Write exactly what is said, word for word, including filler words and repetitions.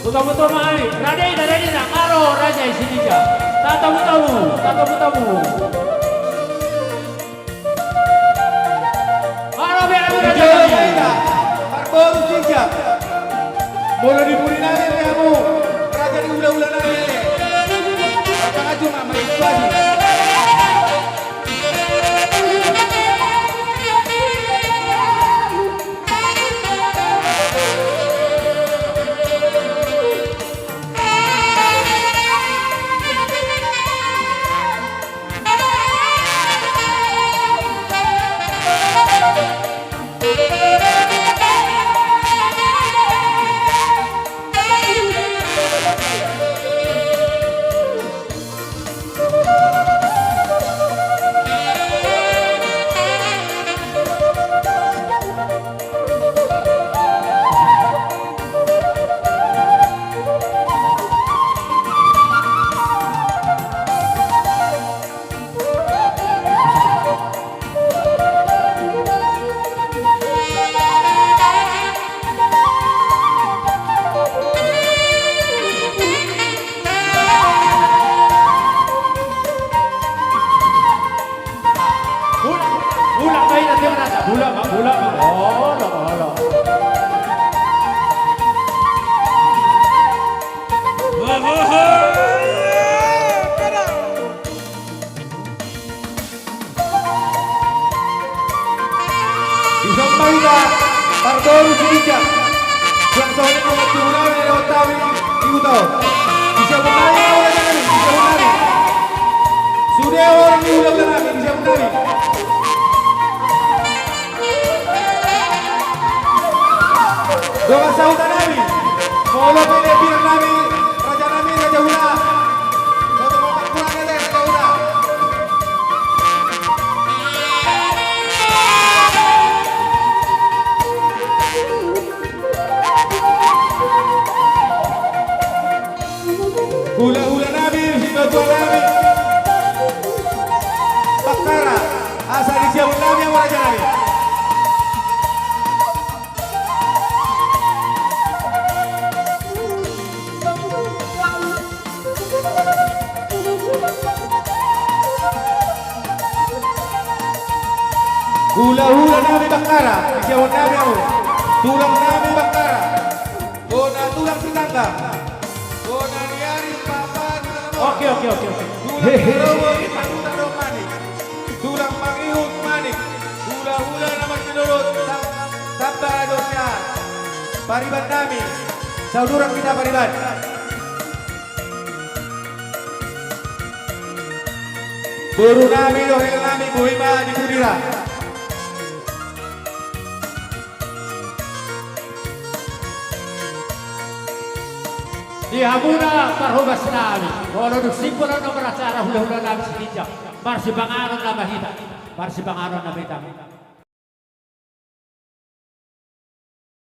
Hutabu-tabu ma hami, rade ina, rade ina, malo raja i Sitinjak. Tatabu-tabu, tatabu-tabu. Malo be hamu raja i. Ina, marboru Sitinjak. Molo di pudi nami be hamu, raja ni hula-hula nami. Martangan juma, maikuasi. Bulak, bulak ma ina, dia merasa. Bulak ma, bulak ma. Olo, olo. Dison ma hita, marboru Sitinjak. Suang songon i ma tubu nami, dohot hami di huta on. Dison ma hita, raja nami, dison ma hita. Sude horong ni hula-hula nami, dison ma hita. Dongan sahuta nami, molo pe di pinggan nami, raja nami, raja huta. Soto ma pangkuran ete, raja huta. Hula-hula nami, sintua nami. Bakkara, asa disiabut nami hamu raja nami. Hula-hula nami Bakkara, disiabut nami hamu. Tulang nami Bakkara. Bona tulang Sitanggang. Bona ni ari papa di Talamora. Oke, oke, oke, oke. Tulang Sirobot, Panutan do manik. Tulang mangihut manik. Hula-hula na marsidohot, sa-, sambara do sian. Pariban nami. Saudara kita pariban. Boru nami dohot hela nami, boi ma di pudi ra. Di hamuna parhobas nami, molo dung simpul on nomor acara hula-hula nami Sitinjak, marsipanganon nama hita, marsipanganon nama hita.